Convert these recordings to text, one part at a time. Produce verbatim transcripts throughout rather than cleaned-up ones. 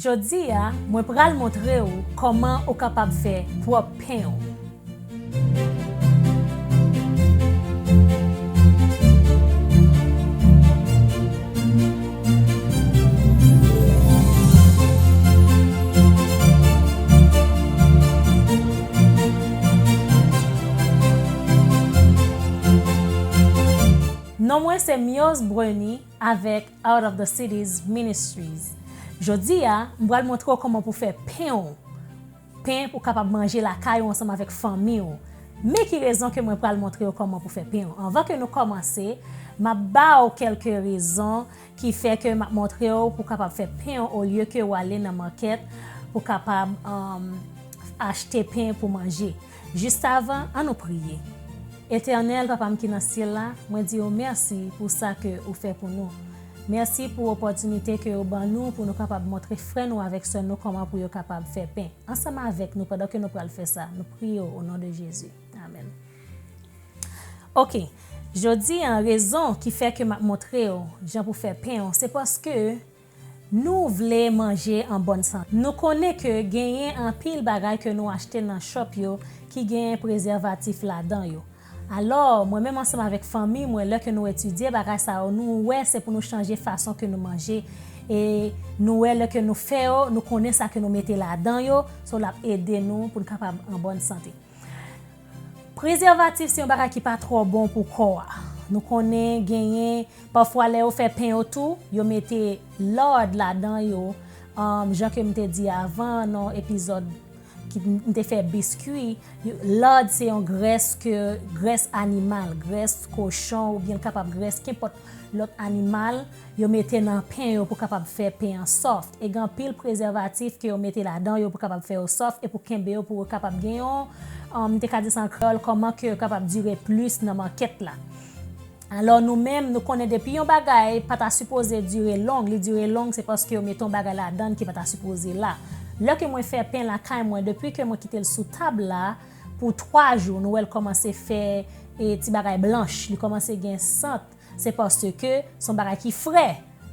Jodi a, mwen pral montre w kòman ou kapab fè pwòp pen w. Non mwen se Mios Breny avèk Out of the Cities Ministries. Jodi a, m pral montre w kòman pou fè pen w. Pen pou kapab manje lakay ou ansanm avèk fanmi w. Men ki rezon ke mwen pral montre w kòman pou fè pen w. Anvan ke nou kòmanse, m ap ba w kèlke rezon ki fè ke m ap montre w pou kapab fè pen w olye ke w ale nan makèt pou kapab, um, achte pen pou manje. Jis avan, ann nou priye. Etènèl Papa m ki nan syèl la, mwen di w mèsi pou sa ke ou fè pou nou. Mèsi pou opòtinite ke ou ban nou pou nou kapab montre frè nou avèk sè nou kòman pou yo kapab fè pen. Ansanm avèk nou, pandan ke nou pral fè sa, nou priye w o non de Jezi. Amèn. Oke, jodi a, rezon ki fè ke m ap montre w jan pou fè pen w, se paske nou vle manje an bòn sante. Nou konnen ke genyen anpil bagay ke nou achte nan shop yo ki genyen prezèvatif ladan yo. Alò, mwen menm ansanm avèk fanmi mwen, lè ke nou etidye bagay sa yo, nou wè se pou nou chanje fason ke nou manje. E nou wè lè ke nou fè yo, nou konnen sa ke nou mete ladan yo, so l ap ede nou pou n kapab an bòn sante. Prezèvatif se yon bagay ki pa twò bon pou kò a. Nou konnen genyen, pafwa lè yo fè pen yo tou, yo mete lard ladan yo. Um, jan ke m te di avan nan epizòd ki m te fè biskwi, yo- lard se yon grès ke, grès animal, grès kochon oubyen l kapab grès kenpòt lòt animal, yo mete nan pen yo pou kapab fè pen an soft. E gen anpil prezèvatif ke yo mete ladan yo pou kapab fè yo soft e pou kenbe yo pou yo kapab gen yon, um, m te ka di sa an kreyòl, kòman ke yo kapab dire plis nan makèt la. Alò, nou menm, nou konnen depi yon bagay pa ta sipoze dire long, li dire long, se paske yo mete yon bagay ladan l ki pa ta sipoze la. Lè ke mwen fè pen lakay mwen, depi ke mwen kite l sou tab la pou twa jou, nou wè l kòmanse fè, e, ti bagay blanch, li kòmanse gen sant, se paske se yon bagay ki frè.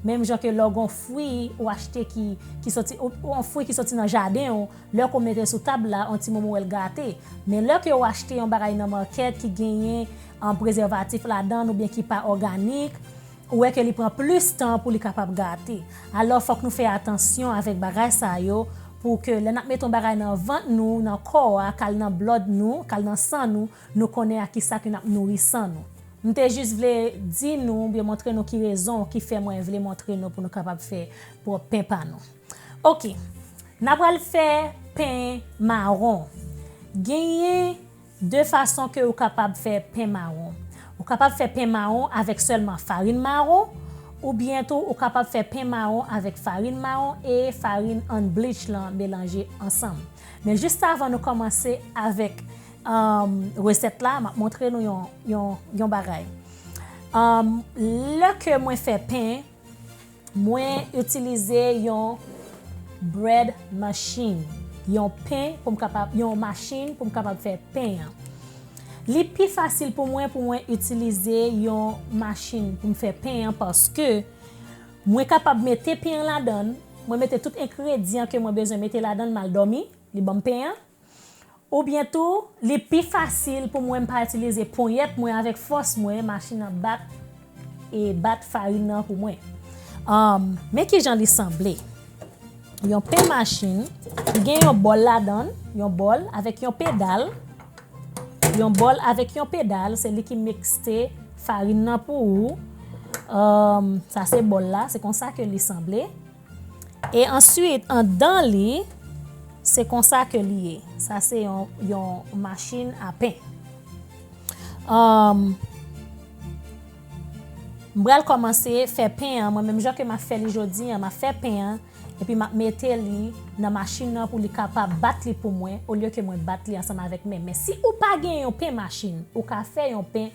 Menm jan ke lè w gen yon fwi ou achte ki, ki soti, ou, ou yon fwi ki soti nan jaden w, lè ke w mete l sou tab la, yon ti moman w wè l gate. Men lè ke w achte yon bagay nan makèt ki genyen, um, prezèvatif ladan l oubyen ki pa òganik, ou wè ke li pran plis tan pou li kapab gate. Alò, fòk nou fè atansyon avèk bagay sa yo pou ke lè n ap mete yon bagay nan vant nou, nan kò a, k al nan blòd nou, k al nan san nou, nou konnen a kisa ke n ap nouri san nou. M te jis vle di nou oubyen montre nou ki rezon ki fè mwen vle montre nou pou nou kapab fè pwòp pen pa nou. Oke, n a pral fè pen mawon. Genyen de fason ke ou kapab fè pen mawon. Ou kapab fè pen mawon avèk sèlman farin mawon, oubyen tou ou kapab fè pen mawon avèk farin mawon e farin unbleach lan melanje ansanm. Men jis avan nou kòmanse avèk, um, resèt la, m ap montre nou yon, yon, yon bagay. Um, lè ke mwen fè pen, mwen itilize yon bread machine, yon pen pou m kapab, yon machin pou m kapab fè pen an. Li pi fasil pou mwen pou mwen itilize yon machin pou m fè pen an paske mwen kapab mete pen an ladan l, mwen mete tout engredyan ke mwen bezwen mete ladan l, m al dòmi, li ban m pen an. Oubyen tou, li pi fasil pou mwen m pa itilize ponyèt mwen avèk fòs mwen, machin nan bat e bat farin nan pou mwen. Um, men kijan li sanble. Yon pen machin, li gen yon bòl ladan l, yon bòl avèk yon pedal. Yon bòl avèk yon pedal, se li ki mikse farin nan pou ou. Um, sa se bòl la, se konsa ke li sanble. E answit, andan li, se konsa ke li ye. Sa se yon, yon machin a pen. Um, m pral kòmanse fè pen an. Mwen menm jan ke m ap fè li jodi an, m ap fè pen an, epi m ap mete li nan machin nan pou li kapab bat li pou mwen, olye ke mwen bat li ansanm avèk men. Men si ou pa gen yon pen machin, ou ka fè yon pen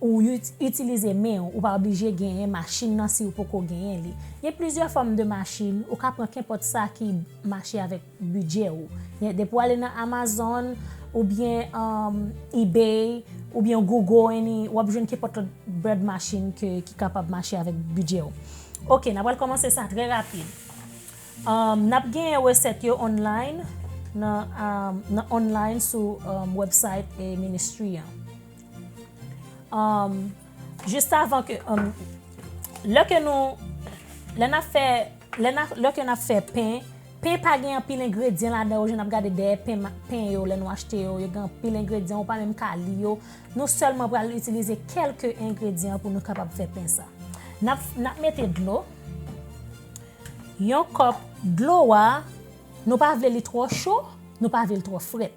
ou it-, itilize men w, ou pa oblije genyen machin nan si w poko genyen li. Gen plizyè fòm de machin, ou ka pran kenpòt sa ki mache avèk bidjè w. Gen, depi w ale nan Amazon, oubyen, um, eBay, oubyen Google, any, w ap jwenn kenpòt lòt bread machine ke, ki kapab mache avèk bidjè w. Oke, n a pral kòmanse sa trè rapid. Um, n ap genyen resèt yo online nan, um, nan online sou, um, website e ministry an. Um, jis avan ke, um, lè ke nou, lè n ap fè, lè n ap, lè ke n ap fè pen, pen pa gen anpil engredyan ladan yo, jan n ap gade dèyè pen, ma- pen yo, lè nou achte yo, yo gen anpil engredyan, ou pa menm ka li yo. Nou sèlman pral itilize kèlke engredyan pou nou kapab fè pen sa. N ap, n ap mete dlo, yon kòp dlo a, nou pa vle li twò cho, nou pa vle li twò frèt.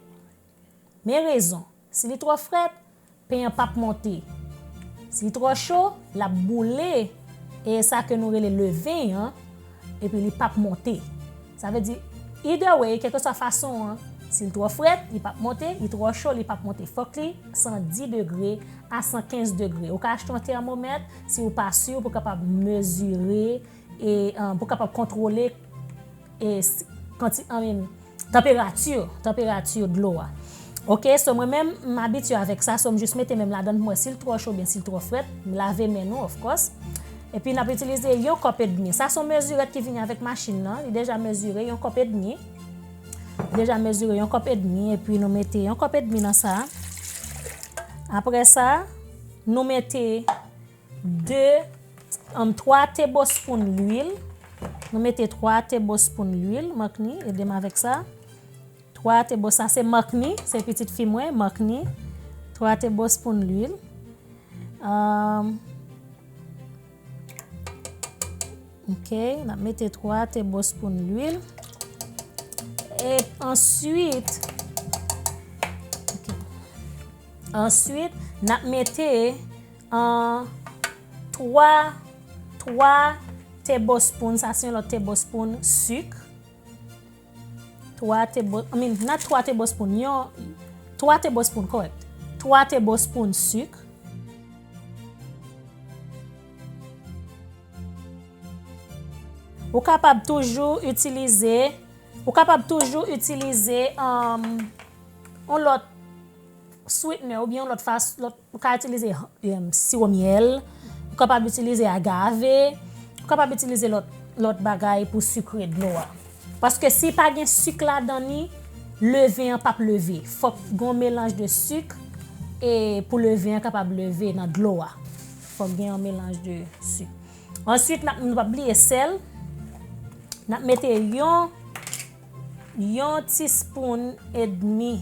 Men rezon, si li twò frèt, pen an p ap monte. Si li twò cho, l ap boule, e sa ke nou rele leven an, epi li p ap monte. Sa vle di, either way, kèlkeswa fason an, si l twò frèt, li p ap monte, li twò cho, li p ap monte. Fòk li san dis degre a san kenz degre. Ou ka achte yon tèmomèt, si ou pa si, pou kapab mezire, e, um, pou kapab kontwole, e, s- kanti, I mean, tanperati, tanperati dlo a. Oke, so mwen menm, m abitye avèk sa, so m jis mete men m ladan l pou m wè si l twò cho oubyen si l twò frèt, m lave men nou, of course. Epi n ap itilize yon kòp edmi. Sa se yon mezirèt ki vini avèk machin nan, li deja mezire yon kòp edmi. Li deja mezire yon kòp edmi, epi nou mete yon kòp edmi nan sa. Apre sa, nou mete de, um, twa tebospoun lwil. Nou mete twa tebospoun lwil, Makni, ede m avèk sa. Twa tebo, sa se Makni, se pitit fi mwen, Makni. Twa tebospoun lwil. Um, ok, n ap mete twa tebospoun lwil. E answit, ok. Answit, n ap mete, an, twa, twa tebospoun, sa se yon lòt tebospoun sik. Twa tebo, I mean, not twa tebospoun, yon, twa tebospoun, kòrèk. Twa tebospoun sik. Ou kapab toujou itilize, ou kapab toujou itilize, um, yon lòt sweetener oubyen yon lòt fas-, lòt, ou ka itilize, um, siwo myèl, ou kapab itilize agave, ou kapab itilize lòt, lòt bagay pou sikre dlo a. Paske si pa gen sik ladan li, leven an p ap leve. Fòk gen yon melanj de sik e pou leven an kapab leve nan dlo a. Fòk gen yon melanj de sik. Answit, n ap, nou p ap bliye sèl. N ap mete yon, yon tispoun edmi,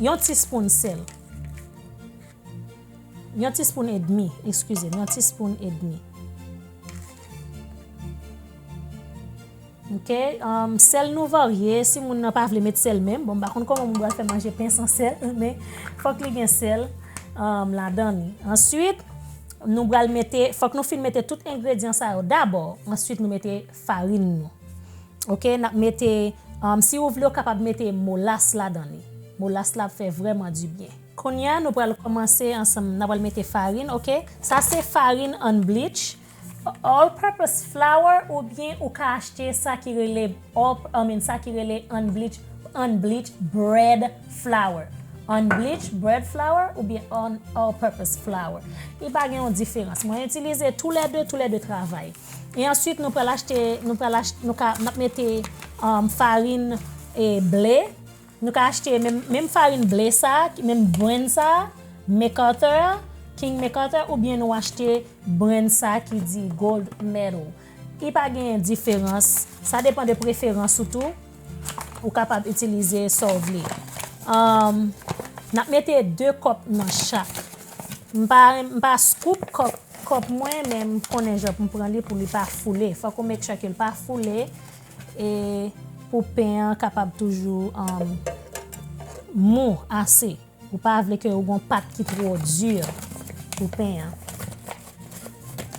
yon tispoun sèl. Yon tispoun edmi, eskize m, yon tispoun edmi. Ok, um, sèl nou varye, si moun nan pa vle met sèl menm. Bon, m pa konn kòman moun pral fè manje pen san sèl, men fòk li gen sèl, um, ladan li. Answit, nou pral mete, fòk nou fin mete tout engredyan sa yo dabò. Answit, nou mete farin nou. Ok, n ap mete, um, si ou vle, ou kapab mete molas ladan li. Molas la ap fè vrèman dibyen. Kounye a, nou pral kòmanse ansanm, n ap pral mete farin, ok? Sa se farin unbleach, all purpose flour, oubyen ou ka achte sa ki rele all, I mean, sa ki rele unbleach, unbleach bread flour. Unbleach bread flour oubyen un, all purpose flour. Li pa gen yon diferans. Mwen itilize toulède, toulède travay. E answit, nou pral achte, nou pral achte, nou ka, n ap mete, um, farin, e, ble. Nou ka achte menm, menm farin ble sa, menm brand sa, MacArthur, King MacArthur, oubyen nou achte brand sa ki di Gold Medal. Li pa gen diferans, sa depann de preferans ou tou. Ou kapab itilize sa w vle. Um, n ap mete de kòp nan chak. M pa, m pa scoop kòp, kòp mwen, men m konnen jan pou m pran li pou li pa foule. Fòk ou make sure ke l pa foule, e pou pen an kapab toujou, um, mou ase. Ou pa vle ke ou gon pat ki twò di pou pen an.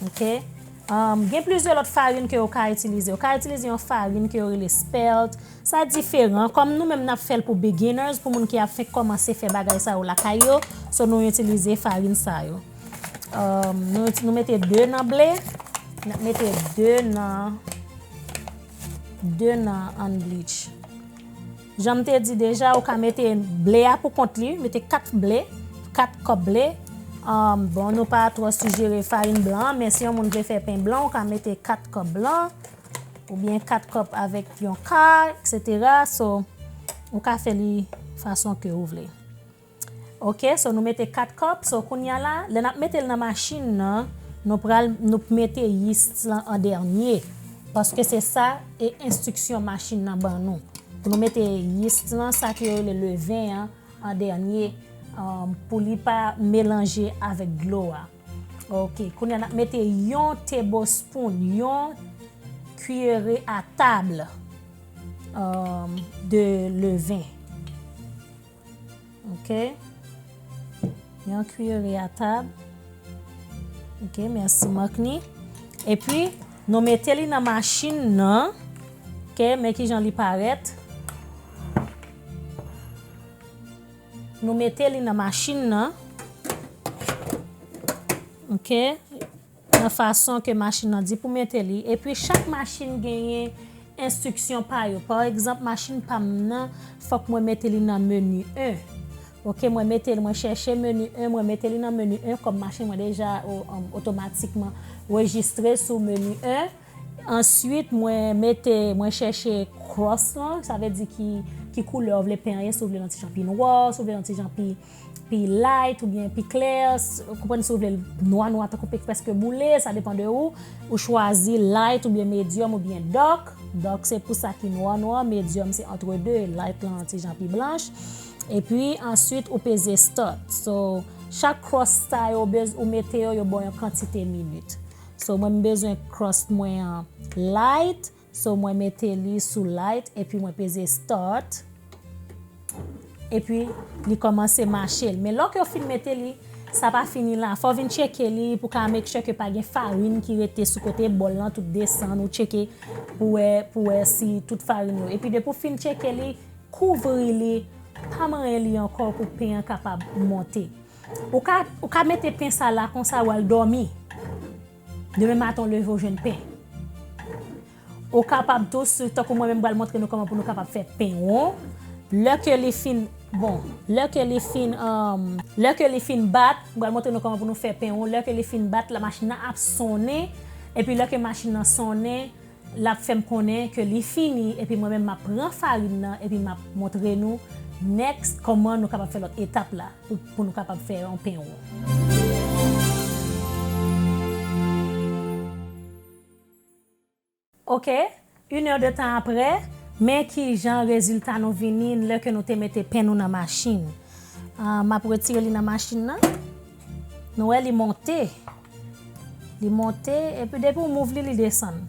Ok? Um, gen plizyè lòt farin ke ou ka itilize. Ou ka itilize yon farin ke yo rele spelt. Sa diferan. Kòm nou menm n ap fè l pou beginners, pou moun ki ap fenk kòmanse fè bagay sa yo lakay yo, so nou itilize farin sa yo. Um, nou, nou mete de nan ble, n ap mete de nan, de nan unbleach. Jan m te di deja, ou ka mete ble a pou kont li, mete kat ble, kat kòp ble. Um, bon, nou pa twò sijere farin blan, men si yon moun vle fè pen blan, ou ka mete kat kòp blan. oubyen kat kòp avèk yon ka, et cetera. So, ou ka fè li fason ke ou vle. Ok, so nou mete kat kòp. So, kounye a la, lè n ap mete l nan machin nan, nou pral, nou mete yis lan an dènye. Paske se sa e enstriksyon machin nan ban nou. Pou nou mete yis lan, sa ke yo rele leven an, an dènye, um, pou li pa melanje avèk dlo a. Ok, kounye a n ap mete yon tablespoon, yon kiyere a tab, um, de levain. Ok. Yon kiyere a tab. Ok, mèsi Markny. Epi, nou mete li nan machin nan. Ok, men kijan li parèt. Nou mete li nan machin nan. Ok. Nan fason ke machin nan di pou mete li. Epi chak machin genyen enstriksyon pa yo. Pa egzanp, machin pa m nan, fòk mwen mete li nan meni en. Ok, mwen mete li, mwen chèche meni en, mwen mete li nan meni en, kòm machin mwen deja o-, um, otomatikman rejistre sou meni en. Answit, mwen mete, mwen chèche cross lan, sa vle di ki, ki koulè w vle pen an ye, si w vle l yon ti jan pi nwa, si w vle l yon ti jan pi, pi light oubyen pi klè, s-, ou konprann, si w vle l nwa, nwa, tankou pi prèske boule, sa depann de ou. Ou chwazi light oubyen medium oubyen dark. Dark se pou sa ki nwa, nwa, medium se entre deux, light lan yon ti jan pi blanch. Epi, answit, ou peze start. So, chak cross sa yo bez-, ou mete yo, yo ba w yon kantite minit. So, mwen, m bezwen cross mwen an light. So, mwen mete li sou light, epi mwen peze start. Epi, li kòmanse mache l. Men lò ke w fin mete li, sa pa fini la. Fò w vin tcheke li pou ka make sure ke pa gen farin ki rete sou kote bòl lan, tout desann. Ou tcheke pou wè, pou wè si tout farin yo. Epi, depi w fin tcheke li, kouvri li, pa manyen li ankò pou pen an kapab monte. Ou ka, ou ka mete pen sa la konsa, w al dòmi. Demen maten, w leve, w jwenn pen. Ou kapab tou, si, tankou mwen menm, m pral montre nou kòman pou nou kapab fè pen won. Lè ke li fin, bon, lè ke li fin, um, lè ke li fin bat, m pral montre nou kòman pou nou fè pen won. Lè ke li fin bat, la machin nan ap sonnen. Epi lè ke machin nan sonnen, l ap fè m konnen ke li fini, epi mwen menm m ap pran farin nan, epi m ap montre nou next kòman nou kapab fè lòt etap la pou, pou nou kapab fè yon pen won. Ok, une heure de temps après, men kijan rezilta nou vini lè ke nou te mete pen nou nan machin. Ah, m ap retire li nan machin nan. Nou wè li monte. Li monte, epi depi w mouv li, li desann.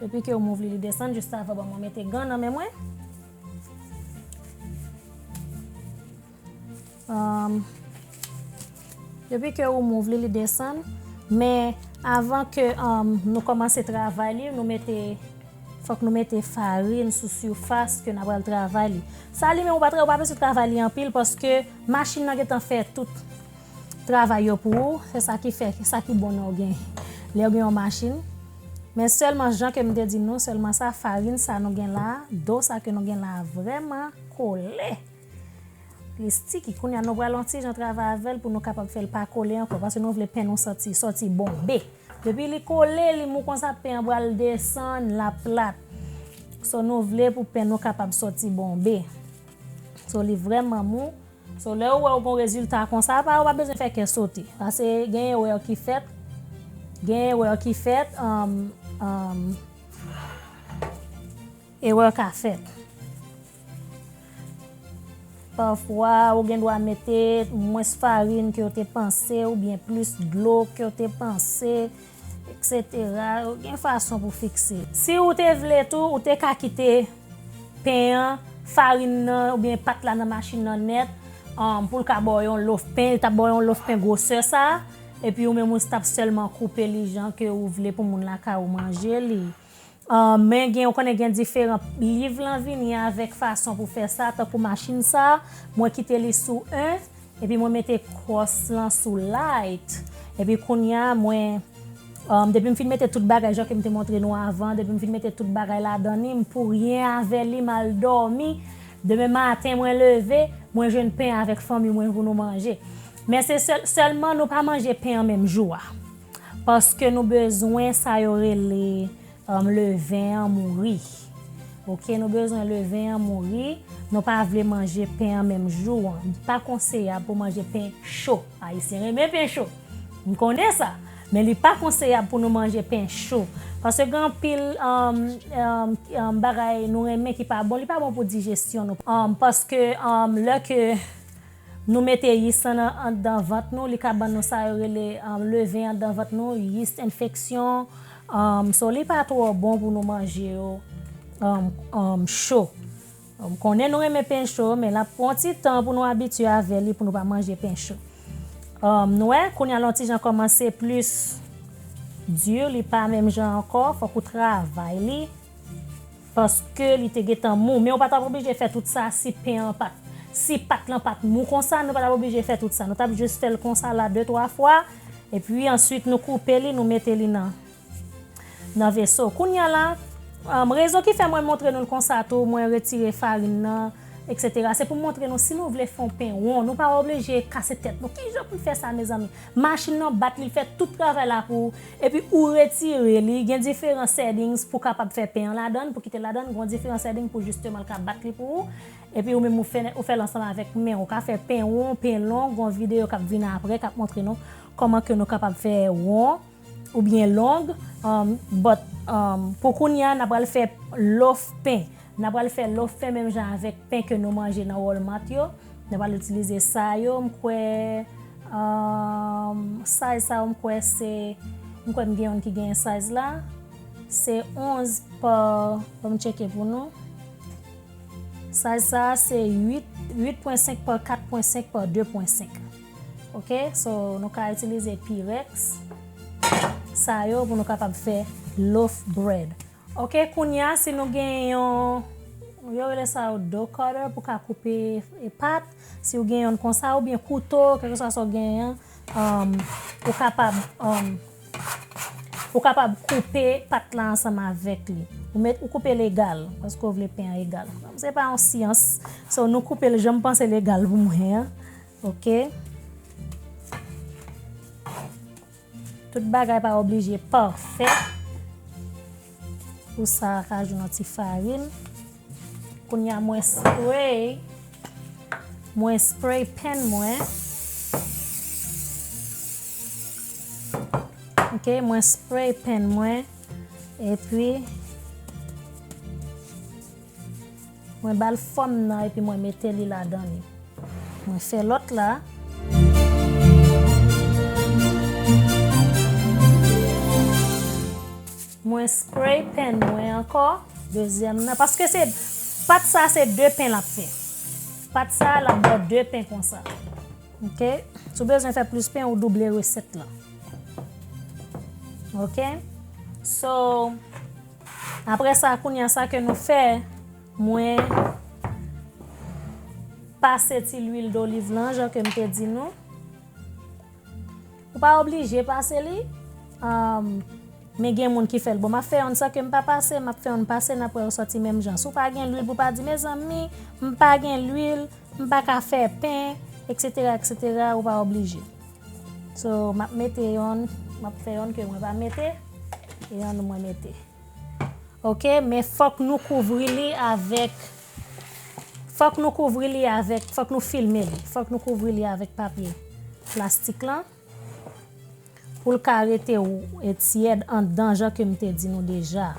Depi ke w mouv li, li desann, jis avan ban mwen mete gan nan men mwen. Um, depi ke ou mouv li, li desann. Men avan ke, um, nou kòmanse travay li, nou mete, fòk nou mete farin sou sifas ke n ap pral travay li. Sa li menm, ou pa tra-, ou pa bezwen travay li anpil paske machin nan gentan fè tout travay yo pou ou. Se sa ki fè, sa ki bon lè w gen, lè w gen yon machin. Men sèlman, jan ke m te di nou, sèlman sa, farin sa nou gen la, do sa ke nou gen la vrèman kole. Li sticky. Kounye a, nou pral yon ti jan travay avè l pou nou kapab fè l pa kole ankò, paske nou vle pen nou sòti, sòti bonbe. Depi li kole, li mou konsa, pen an pral desann, l ap plat. So, nou vle pou pen nou kapab sòti bonbe. So, li vrèman mou. So, lè ou wè ou gon rezilta konsa, pa, ou pa bezwen fè kè sote. Paske gen erè ki fèt. Gen erè ki fèt. Um, um, erè ka fèt. Pafwa, ou gen dwa mete mwens farin ke w te panse, oubyen plis dlo ke w te panse, et cetera. Gen fason pou fikse. Si ou te vle tou, ou te ka kite pen an, farin nan, oubyen pat la nan machin nan nèt, um, pou l ka ba w yon lof pen, li t ap ba w yon lof pen gwosè sa, epi ou menm ou t ap sèlman koupe li jan ke ou vle pou moun lakay ou manje li. Ah, men gen, ou konnen gen diferan liv lan vini avèk fason pou fè sa, tankou machin sa, mwen kite li sou en, epi mwen mete cross lan sou light. Epi kounye a, mwen, um, depi m fin mete tout bagay, jan ke m te montre nou avan, depi m fin mete tout bagay ladan li, m pou ryen avè li, m al dòmi. Demen maten, mwen leve, mwen jwenn pen avèk fanmi mwen pou nou manje. Men se sèl, sèlman nou pa manje pen an menm jou a. Paske nou bezwen sa yo rele, um, leven an mouri. Oke, nou bezwen leven an mouri. Nou pa vle manje pen an menm jou an. Li pa konseyab pou manje pen cho. Ayisyen renmen pen cho. M konnen sa. Men li pa konseyab pou nou manje pen cho. Paske gen anpil um, um, um, bagay nou renmen ki pa bon. Li pa bon pou dijesyon nou. Um, paske um, lè ke nou mete yis lan nan, anndan vant nou, li ka ban nou sa yo rele um, leven anndan vant nou, yeast infection. Um, so li pa twò bon pou nou manje yo um, um, cho. M konnen nou renmen pen cho, men l ap pran yon ti tan pou nou abitye avè li, pou nou pa manje pen cho. Um, nou wè, kounye a l yon ti jan kòmanse plis di, li pa menm jan ankò, fòk ou travay li, paske li te gentan mou. Men ou pa t ap oblije fè tout sa si pen an pa t, si pat lan pa t mou konsa, nou pa t ap oblije fè tout sa. Nou t ap jis fè l konsa la de, twa fwa, epi answit nou koupe li, nou mete li nan nan veso. Kounye a la, um, rezon ki fè mwen montre nou l konsa tou, mwen retire farin nan, etsetera. Se pou m montre nou, si nou vle fè yon pen won, nou pa oblije kase tèt nou. Ki jan pou n fè sa, mezanmi? Machin nan bat li, l fè tout travay la pou ou. Epi ou retire li, gen diferan settings pou kapab fè pen an ladan, pou kite ladan, gen diferan setting pou jisteman l ka bat li pou ou. Epi ou menm ou fè, ou fè l ansanm avèk men w. Ou ka fè pen won, pen long, gen yon videyo k ap vin apre, k ap montre nou kòman ke nou kapab fè won oubyen long, um, but, um, pou kounye a, n ap pral fè loaf pen. N ap pral fè loaf pen menm jan avèk pen ke nou manje nan Walmart yo. N ap pral itilize sa yo, m kwè, um, size sa yo, m kwè se, m kwè m gen youn ki gen size la. Se onz pa, ban m tcheke pou nou. Size sa a se uit, uit pwen senk pa kat pwen senk pa de pwen senk. Oke, so nou ka itilize Pyrex sa yo pou nou kapab fè loaf bread. Oke, kounye a, si nou gen yon, yo rele sa yo dough cutter pou ka koupe e pat. Si w gen youn konsa, oubyen kouto, kèlkeswa sa w genyen, um, ou kapab, um, ou kapab koupe pat la ansanm avèk li. Ou met, ou koupe l egal, paske w vle pen an egal. Se pa yon syans. So, nou koupe l jan m panse l egal pou mwen an. Oke? Tout bagay pa oblije pafè. Pou sa ka jwenn yon ti farin. Kounye a mwen spray, mwen spray pen mwen. Oke, mwen spray pen mwen. Epi, mwen ba l fòm nan epi mwen mete li ladan li. Mwen fè lòt la. Mwen spray pen mwen ankò. Dezyèm nan. Paske se, pat sa se de pen l ap fè. Pat sa l ap ba w de pen konsa. Oke? Si w bezwen fè plis pen, ou double resèt la. Oke? So, apre sa, kounye a sa ke nou fè, mwen pase ti lwil doliv lan, jan ke m te di nou. Ou pa oblije pase li, um, men gen moun ki fè l. Bon, m ap fè youn san ke m pa pase, m ap fè youn pase, n ap wè yo sòti menm jan. Si w pa gen lwil pou w pa di, mezanmi, m pa gen lwil, m pa ka fè pen, etsetera, etsetera, ou pa oblije. So, m ap mete youn, m ap fè youn ke mwen pa mete, e youn mwen mete. Oke, men fòk nou kouvri li avèk, fòk nou kouvri li avèk, fòk nou filme li, fòk nou kouvri li avèk papye plastik lan pou l ka rete w-, e tyèd anndan jan ke m te di nou deja.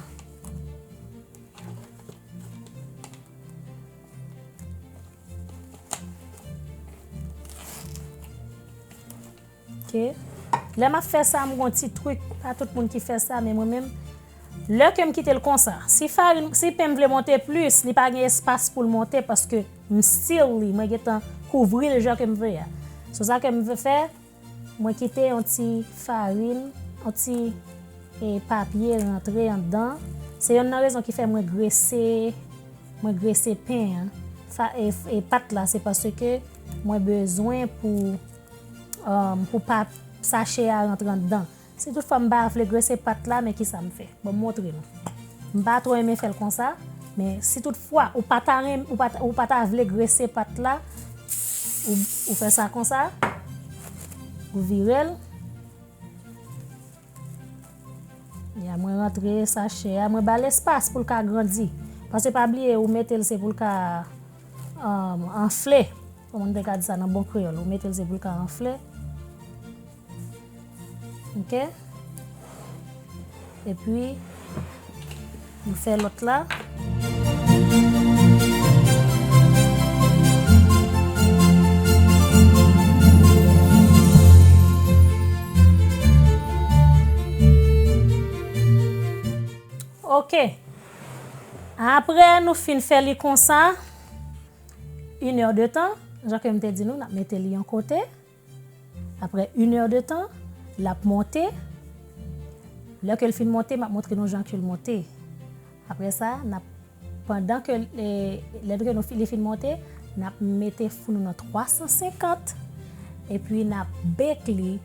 Oke. Lè m ap fè sa, m gon ti trik, pa tout moun ki fè sa, men mwen menm, lè ke m kite l konsa, si farin, si pen m vle monte plis, li pa gen espas pou l monte paske m seal li, mwen gentan kouvri l jan ke m vle a. So sa ke m vle fè, mwen kite yon ti farin, yon ti, e, papye rantre anndan. Se youn nan rezon ki fè mwen grese, mwen grese pen an. Fa-, e, e pat la, se paske mwen bezwen pou um, pou pa sache a rantre anndan. Si toutfwa m pa vle grese pat la, men kisa m fè? Bon, m montre nou. M pa twò renmen fè l konsa, men si toutfwa ou pa ta renm-, ou pa ta, ou pa ta vle grese pat la, ou, ou fè sa konsa, ou vire l. Ya, mwen rantre sachè a, mwen ba l espas pou l ka grandi. Paske pa bliye, ou mete l se pou l ka, um, anfle. Kòman m te ka di sa nan bon kreyòl? Ou mete l se pou l ka anfle. Ok? Epi, nou fè lòt la. Ok. Apre nou fin fè li konsa, inè de tan, jan ke m te di nou, n ap mete li yon kote. Apre inè de tan, l ap monte. Lè ke l fin monte, m ap montre nou jan ke l monte. Apre sa, n ap, pandan ke, eh, lè ke nou fi-, li fin monte, n ap mete fou nou nan twa san senkant, epi n ap bake li,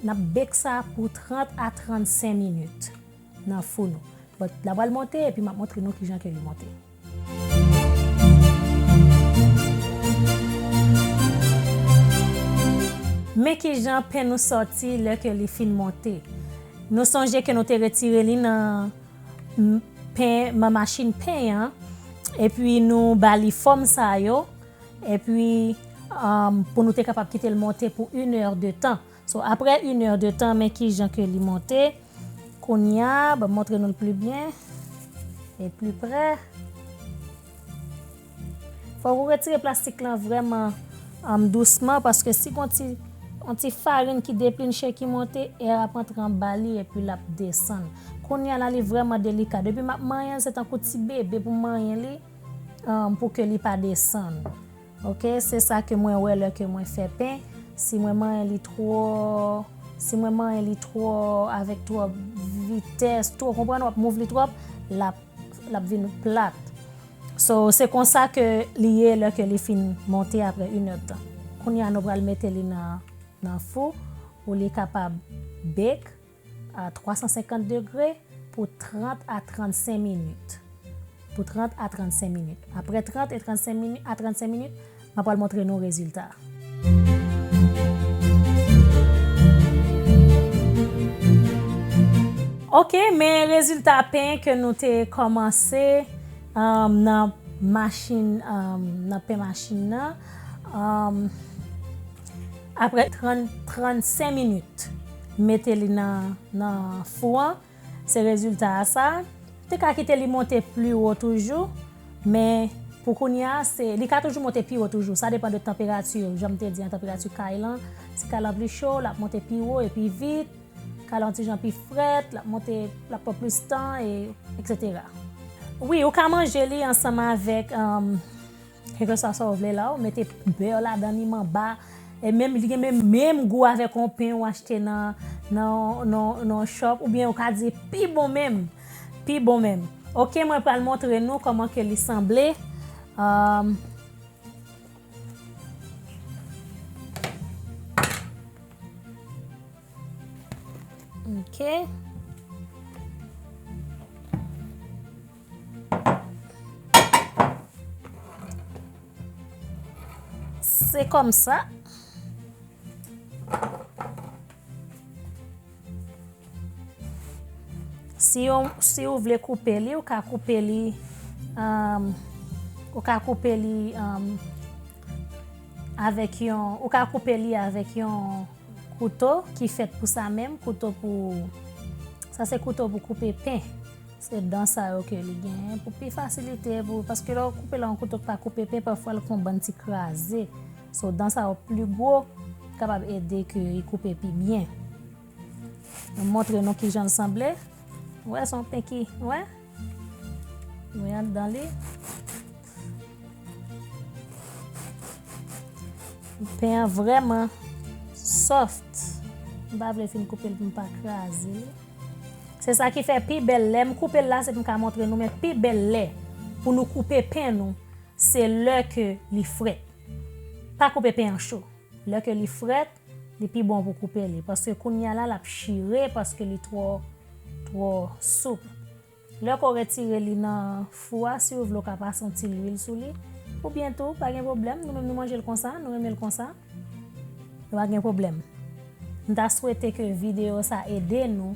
n ap bake sa pou trant a trannsenk minit nan fou nou. But, l ap pral monte, epi m ap montre nou kijan ke li monte. Men kijan pen nou sòti lè ke li fin monte. Nou sonje ke nou te retire li nan m-, pen, nan machin pen an, epi nou ba li fòm sa yo, epi, um, pou nou te kapab kite l monte pou inè de tan. So, apre inè de tan, men kijan ke li monte. Kounye a, ban m montre nou l pli byen e pli prè. Fòk ou retire plastik lan vrèman, um, dousman, paske si gon ti, yon ti farin ki deplinche ki monte, è ap antre anba li epi l ap desann. Kounye a la, li vrèman delika. Depi m ap manyen l, se tankou ti bebe pou m manyen li, um, pou ke li pa desann. Ok, se sa ke mwen wè lè ke mwen fè pen. Si mwen manyen li twò, si mwen manyen li twò, avèk twòp vitès, twò, konprann, w ap mouv li twòp, l ap, l ap vin plat. So, se konsa ke li ye lè ke li fin monte apre inèdtan. Kounye a, nou pral mete li nan, nan fou pou li kapab bake a twa san senkant degre pou trant a trannsenk minit. Pou trant a trannsenk minit. Apre trant e trannsenk minit, a trannsenk minit, m ap pral montre nou rezilta a. Ok, men rezilta pen ke nou te kòmanse, um, nan machin, um, nan pen machin nan. Um, apre trant, trannsenk minit, mete li nan, nan fou an. Se rezilta a sa. Te ka kite li monte pli wo toujou, men pou kounye a, se, li ka toujou monte pi wo toujou. Sa depann de tanperati, jan m te di an, tanperati kay lan. Si kay lan pli cho, l ap monte pi wo e pi vit. Kay lan yon ti jan pi frèt, l ap monte, l ap pran plis tan, e, etsetera. Wi, ou ka manje li ansanm avèk, um, kèlkeswa sa w vle la, ou mete bè ladan li manba. E menm, li gen menm, menm gou avèk yon pen ou achte nan, nan, nan, nan shop, oubyen ou ka di pi bon menm. Pi bon menm. Ok, mwen pral montre nou kòman ke li sanble. Um, ok. Se kòmsa. Si w, si w vle koupe li, ou ka koupe li, um, ou ka koupe li, um, avèk yon, ou ka koupe li avèk yon kouto ki fèt pou sa menm, kouto pou, sa se kouto pou koupe pen. Se dan sa yo ke li genyen pou pi fasilite, pou, paske lè w koupe l a yon kouto k pa koupe pen, pafwa l gon bann ti kraze. So, dan sa yo pli gwo, kapab ede ke li koupe pi byen. Mwen montre nou kijan l sanble. Ou wè, se yon pen ki, ou wè? Ou wè anndan li. Pen an vrèman soft. M pa vle fin koupe l pou m pa kraze li. Se sa ki fè pi bèl lè m koupe l la, se pou m ka montre nou, men pi bèl lè pou nou koupe pen nou, se lè ke li frèt. Pa koupe pen an cho. Lè ke li frèt, li pi bon pou koupe li. Paske kounye a la, l ap chire, paske li twò, twò soup. Lè ke w retire li nan fou a, si w vle, w ka pase yon ti lwil sou li. Oubyen tou, pa gen pwoblèm, nou menm nou manje l konsa, nou renmen l konsa. Pa gen pwoblèm. M ta swete ke videyo sa ede nou,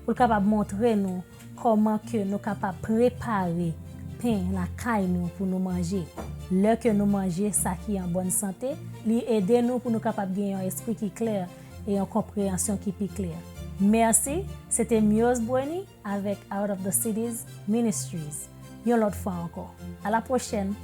pou l kapab montre nou kòman ke nou kapab prepare pen lakay nou pou nou manje. Lè ke nou manje sa ki an bòn sante, li ede nou pou nou kapab gen yon espri ki klè e yon konpreyansyon ki pi klè. Mèsi, se te Mios Bweni avèk Out of the Cities Ministries. Yon lòt fwa ankò. A la pwochèn!